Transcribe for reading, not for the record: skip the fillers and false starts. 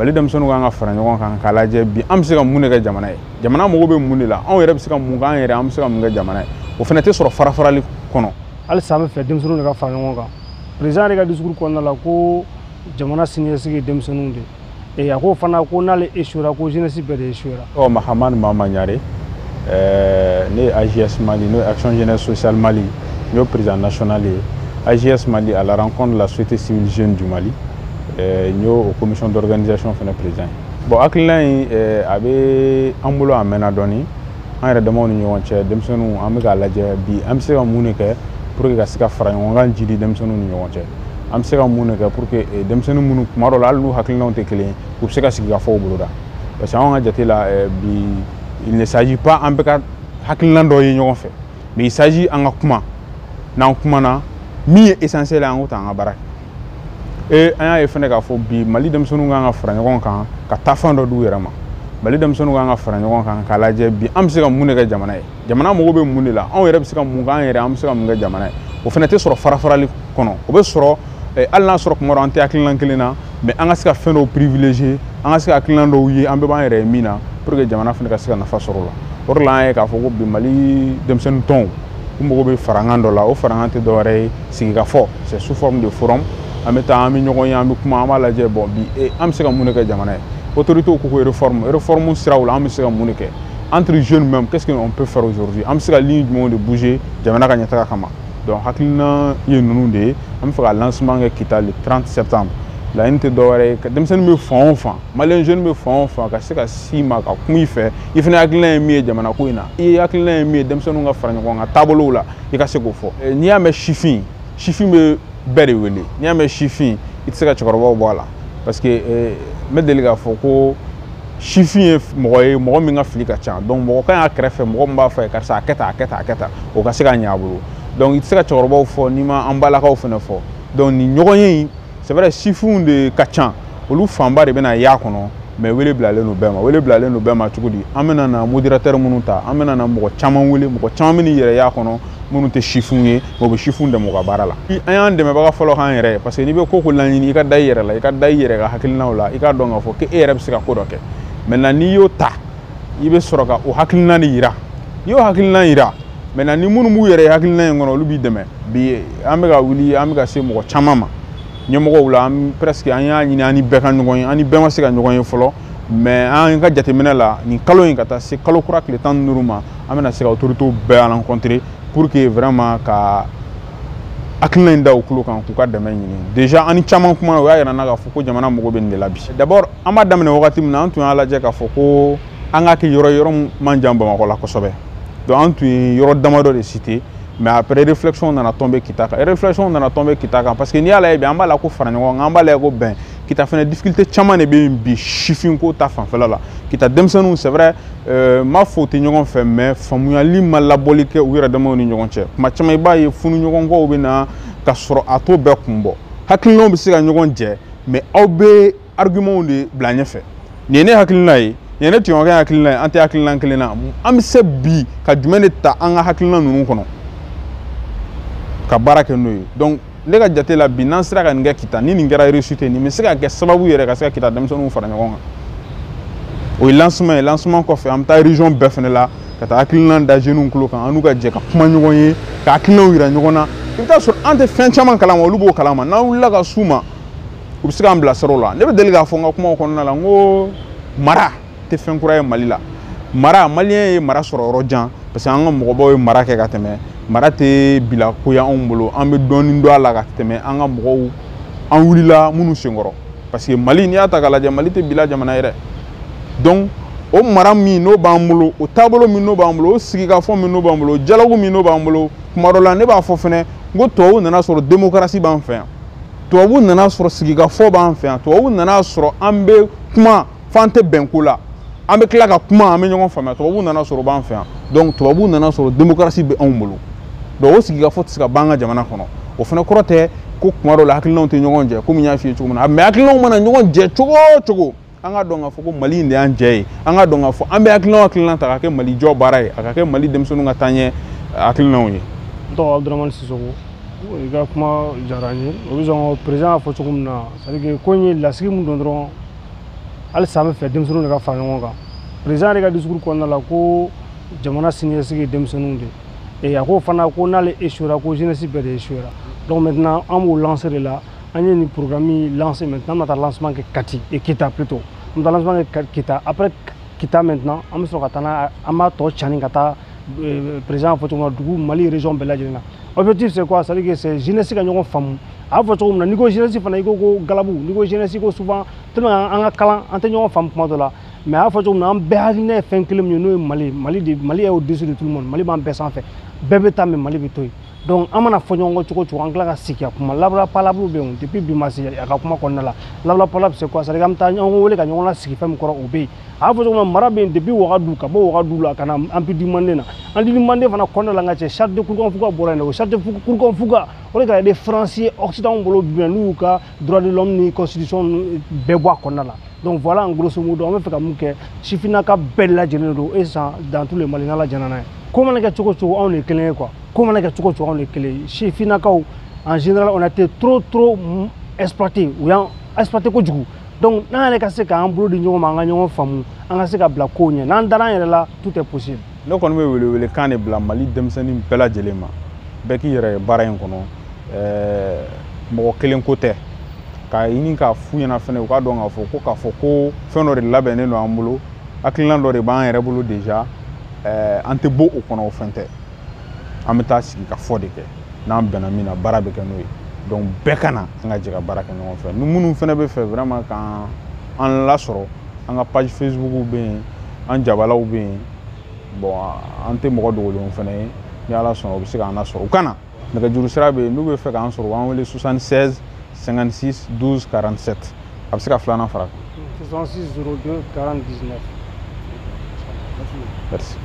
Mali denmisɛnninw kan ka fara ɲɔgɔn kan k'a lajɛ bi an bɛ se ka mun de kɛ jamana ye, jamana mago bɛ mun de la, anw yɛrɛ bɛ se ka mun k'an yɛrɛ, an bɛ se ka mun kɛ jamana ye. O fana tɛ sɔrɔ fara-farali kɔnɔ. Halisa an bɛ fɛ denmisɛnninw de ka fara ɲɔgɔn kan. Président yɛrɛ ka discours kɔnɔna la ko jamana siniɲɛsigi ye denmisɛnninw de ye. A ko fana ko n'ale échouera, ko jeunesse bɛɛ de échouera. Ɔ Mahamani Mama Ɲare, ne ye AJS Mali, n'o ye Action Jeunesse Sociale Mali, n y'o président national ye. AJS Mali, à la rencontre de la société civile jeune du Mali, n y'o commission d'organisation fana président ye. Bon, hakilina in a bɛ an bolo, a mɛnna dɔɔni an yɛrɛ damaw ni ɲɔgɔn cɛ. Denmisɛnninw, an bɛ k'a lajɛ bi an bɛ se ka mun de kɛ pour que ka se ka fara ɲɔgɔn kan jidi denmisɛnninw ni ɲɔgɔn cɛ, an bɛ se ka mun de kɛ pour que denmisɛnnin minnu kuma dɔw la, hali n'u hakilinaw tɛ kelen ye, u bɛ se ka sigi ka fɔw boloda. Parce que anw ka jate la bi, il ne s'agit pas an bɛ ka hakilina dɔ ye ɲɔgɔn fɛ, mais il s'agit an ka kuma. N'an kumana, min ye essentiel ye, an k'o ta, an ka baara kɛ. E an y'a ye fɛnɛ k'a fɔ bi Mali denmisɛnninw kan ka fara ɲɔgɔn kan ka taafan dɔ d'u yɛrɛ ma. Mali denmisɛnninw kan ka fara ɲɔgɔn kan k'a lajɛ bi an bɛ se ka mun de kɛ jamana ye, jamana mago bɛ mun de la, anw yɛrɛ bɛ se ka mun k'an yɛrɛ, an bɛ se ka mun kɛ jamana ye. O fana tɛ sɔrɔ fara-farali kɔnɔ, o bɛ sɔrɔ hali n'a sɔrɔ kuma dɔ an tɛ hakilina kelen na, mais an ka se ka fɛn dɔw privilégier, an ka se ka hakilina dɔw ye an bɛɛ b'an yɛrɛ ye min na, pour que jamana fana ka se ka nafa sɔrɔ o la. O de la an ye k'a fɔ ko bi Mali denmisɛnnin tɔnw, u mago bɛ farankan dɔ la. O farankan tɛ dɔwɛrɛ ye sigikafɔ, c'est sous forme de forum. An bɛ taa, an bɛ ɲɔgɔn ye, an bɛ kuma, an b'a lajɛ bon bi an bɛ se ka mun de kɛ jamana ye. Autorités ko ko réforme, réforme siraw la, an bɛ se ka mun de kɛ entre jeunes même, qu'est-ce qu'on peut faire aujourd'hui, an bɛ se ka ligne jumɛnw de bouger jamana ka ɲɛtaga kama. Donc hakilina ye ninnu de ye. An bɛ fɛ ka lancement kɛ Kita le 30 septembre. Laɲini tɛ dɔwɛrɛ ye, denmisɛnnin bɛ fan o fan, malien jeune bɛ fan o fan, ka se ka s'i ma ka kuma i fɛ, i fana hakilina ye min ye jamana ko in na, i hakilina ye min ye denmisɛnninw ka fara ɲɔgɔn kan taabolow la, i ka se k'o fɔ. N'i y'a mɛn sifin, sifin bɛ bɛɛ de wele. N'i y'a mɛn sifin, i tɛ se ka cɛkɔrɔbaw bɔ a la, parce que n bɛ deli k'a fɔ ko sifin ye mɔgɔ ye, mɔgɔ min ka fili ka ca. Donc mɔgɔ kan y'a kɛrɛfɛ, mɔgɔ min b'a fɔ ye karisa a kɛ tan, a kɛ tan, a kɛ tan, o ka se ka ɲɛ a bolo. Donc i tɛ se ka cɛkɔrɔbaw fɔ n'i ma an balakaw fana fɔ. Donc nin ɲɔgɔn ye in, c'est vrai, sifinw de ka ca, olu fanba de bɛna y'a kɔnɔ, mais wele bilalen don bɛɛ ma. Wele bilalen don bɛɛ ma cogo di? An bɛna na modérateur minnu ta, an bɛna na mɔgɔ caman wele, mɔgɔ caman bɛ n'i yɛrɛ y'a kɔnɔ minnu tɛ sifinw ye, mais u bɛ sifinw dɛmɛ u ka baara la. An y'an dɛmɛbaga fɔlɔ k'an yɛrɛ ye, parce que n'i bɛ ko ko laɲini, i ka da i yɛrɛ la, i ka da i yɛrɛ ka hakilinaw la, i k'a dɔn k'a fɔ k'e yɛrɛ bɛ se ka ko dɔ kɛ. Maintenant n'i y'o ta, i bɛ sɔrɔ ka o hakilina de yira. N'i y'o hakilina yira, maintenant ni minnu b'u yɛrɛ ye hakilina in kɔnɔ, olu b'i dɛmɛ. Bi an bɛ ka wuli, an bɛ ka se mɔgɔ caman ma ɲɛmɔgɔw la, an presque an y'a ɲini an ni bɛɛ ka ɲɔgɔn ye, an ni bɛɛ ma se ka ɲɔgɔn ye fɔlɔ, mais an ka jateminɛ la, nin kalo in ka taa se kalo kura tile 15 ma, an bɛna se ka autorités bɛɛ rencontrer pour que vraiment ka hakilina in da u tulo kan, k'u ka dɛmɛ ɲini. Déjà an ni caman kumana, u y'a yira n na k'a fɔ ko jamana mago bɛ nin de la bi. D'abord an b'a daminɛ wagati min na, an tun y'a lajɛ k'a fɔ ko an k'a kɛ yɔrɔ yɔrɔ man jan Bamakɔ la kosɛbɛ. Donc an tun ye yɔrɔ damadɔ de cité, mais après réflexion nana tomber Kita kan. Réflexion nana tomber Kita kan parce que n'i y'a lajɛ bi, an b'a la ko fara ɲɔgɔn kan, an b'a lajɛ ko bɛn. Kita fana difficulté caman de bɛ yen bi sifinko ta fanfɛla la. Kita denmisɛnninw, c'est vrai, m'a fɔ u tɛ ɲɔgɔn fɛ, mais faamuyali ma labɔli kɛ u yɛrɛ damaw ni ɲɔgɔn cɛ. Kuma caman i b'a ye funuɲɔgɔnkɔw bɛ na ka sɔrɔ a t'o bɛɛ kun bɔ. Hakilinaw bɛ se ka ɲɔgɔn jɛ, mais aw bɛ argumentw de bila ɲɛfɛ. Nin ye ne hakilina ye, nin ye ne tɔɲɔgɔnkɛ hakilina ye, an tɛ hakilina kelen na. An bɛ se bi ka jumɛn de ta an ka hakilina ninnu kɔnɔ ka baara kɛ n'o ye? Donc ne ka jate la bi, n'an sera ka nin kɛ Kita, ni nin kɛra réussite, nin bɛ se ka kɛ sababu yɛrɛ ka se ka Kita denmisɛnninw fara ɲɔgɔn kan. O ye lancement ye. Lancement kɔfɛ, an bɛ taa région bɛɛ fɛnɛ la ka taa hakilina da jeunes tulo kan, an n'u ka jɛ ka kuma ɲɔgɔn ye, ka hakilinaw yira ɲɔgɔn na. I bɛ taa sɔrɔ an tɛ fɛn caman kalama, olu b'o kalama. N'an wulila ka s'u ma, u bɛ se k'an bilasira o la. Ne bɛ deli k'a fɔ n ka kumaw kɔnɔna la, n ko mara tɛ fɛn kura ye Mali la. Mara, malien ye mara sɔrɔ yɔrɔ jan, parce que an ka mɔgɔbaw ye mara kɛ ka tɛmɛ. Mara tɛ bila ko ye anw bolo, an bɛ dɔɔnin dɔn a la ka tɛmɛ an ka mɔgɔw, an wulila minnu senkɔrɔ. Parce que Mali, n'i y'a ta k'a lajɛ, Mali tɛ bila jamana ye dɛ. Donc o mara min n'o b'an bolo, o taabolo min n'o b'an bolo, o sigikafɔ min n'o b'an bolo, o dialogue min n'o b'an bolo, kuma dɔ la ne b'a fɔ fɛnɛ n ko tubabuw nana sɔrɔ démocratie b'an fɛ yan, tubabuw nana sɔrɔ sigikafɔ b'an fɛ yan, tubabuw nana sɔrɔ an bɛ kuma f'an tɛ bɛn ko la, an bɛ tila ka kuma, an bɛ ɲɔgɔn faamuya. Tubabuw nana sɔrɔ o b'an fɛ yan. Donc tubabuw nana sɔrɔ démocratie bɛ anw bolo. Donc o sigikafɔ tɛ se ka ban an ka jamana kɔnɔ. O fana kɔrɔ tɛ ko kuma dɔw la hakilinaw tɛ ɲɔgɔn jɛ, komi n y'a f'i ye cogo min na. Mais hakilinaw mana ɲɔgɔn jɛ cogo o cogo, an ka dɔn k'a fɔ ko Mali in de y'an jɛ ye. An ka dɔn k'a fɔ an bɛ hakilina o hakilina ta ka kɛ Mali jɔ baara ye, a ka kɛ Mali denmisɛnninw ka taaɲɛ hakilinaw ye. N tɔgɔ Abudramani Sisoko. I ka kuma diyara n ye. O bɛ sɔn président y'a fɔ cogo min na, c'est à dire que ko in ye lasigi mun don dɔrɔn. Halisa an bɛ fɛ denmisɛnninw de ka fara ɲɔgɔn kan. Président yɛrɛ ka discours kɔnɔna la ko jamana siniɲɛsigi ye denmisɛnninw de ye. A ko fana ko n'ale échouera, ko jeunesse bɛɛ de échouera. Donc maintenant, an b'o lancer de la. An ye nin programme lancé. Maintenant, an bɛna taa lancement kɛ Kati et Kita plutôt. An bɛ taa lancement kɛ Kita. Après Kita maintenant, an bɛ sɔrɔ ka taa n'a, an b'a tɔ cani ka taa, président fɔ cogo min na, dugu Mali région bɛɛ lajɛlen na. Objectif, c'est quoi? C'est à dire que c'est jeunesse ka ɲɔgɔn faamu. A b'a fɔ cogo min na, n'i ko jeunesse fana, i ko ko galabu. N'i ko jeunesse, ko souvent tellement an ka kalan, an tɛ ɲɔgɔn faamu kuma dɔ la. Mais a b'a fɔ cogo min na, an bɛɛ hakilina ye fɛn kelen min ye, n'o ye Mali. Mali de, Mali est au-dessus de tout le monde. Mali b'an bɛɛ sanfɛ. Bɛɛ bɛ taa, mais Mali bɛ to yen. Donc an mana fɔ ɲɔgɔn kɔ cogo o cogo, an tila ka sigi ka kuma. Labila palabre bɛ yen depuis bi ma se a ka kuma kɔnɔna la. Labila palabre, c'est quoi? C'est à dire an bɛ taa ɲɔgɔn wele ka ɲɔgɔn lasigi fɛn min kɔrɔ, o bɛ yen. A b'a fɔ cogo min na, mara bɛ yen depuis Wagadu, ka bɔ Wagadu la ka na Empire du Manden na. Empire du Manden fana kɔnɔna la, n ka cɛ, charte de Kurukan-Fuga bɔra yen. O charte de Kurukan-Fuga, o de kɛra référence ye Occident bolo bi, n'u y'u ka droit de l'homme ni constitution bɛɛ bɔ a kɔnɔna la. Donc voilà, en grosso modo, an bɛ fɛ ka mun kɛ? Sifinnaka bɛɛ lajɛlen don et san dans tous les Mali, n'Ala jɛna n'a ye. Ko mana kɛ cogo o cogo, anw de ye kelen ye quoi. Ko mana kɛ cogo o cogo, anw de ye kelen ye. Sifinnakaw en général, on a été trop trop exploité. U y'an exploité kojugu. Donc n'an yɛrɛ ka se k'an bolo di ɲɔgɔn ma, an ka ɲɔgɔn faamu, an ka se ka bila kow ɲɛ, n'an dara an yɛrɛ la, tout est possible. Ne kɔni bɛ welewelekan de bila Mali denmisɛnnin bɛɛ lajɛlen ma. Bɛɛ k'i yɛrɛ ye baara in kɔnɔ. Mɔgɔ kelen ko tɛ. K'a ɲini k'a f'u ɲɛna fɛnɛ, u k'a dɔn k'a fɔ ko fɛn dɔ de labɛnnen don an bolo, hakilina dɔ de b'an yɛrɛ bolo déjà. An tɛ bɔ o kɔnɔ, o fɛn tɛ. An bɛ taa sigi ka fɔ de kɛ. N'an bɛnna min na, baara bɛ kɛ n'o ye. Donc bɛɛ ka na, an ka jɛ ka baara kɛ ɲɔgɔn fɛ. Ni minnu fɛnɛ bɛ fɛ vraiment k'an an lasɔrɔ, an ka page Facebook bɛ yen, an jabalaw bɛ yen. Bon, an tɛ mɔgɔ dogolenw fɛnɛ ye. Ni Ala sɔnna, u bɛ se k'an lasɔrɔ. U ka na, nɛgɛjuru sira bɛ yen. N'u bɛ fɛ k'an sɔrɔ, u b'an wele 76 56 12 47. A bɛ se ka filanan fara kan. 66 02 40 19. Merci.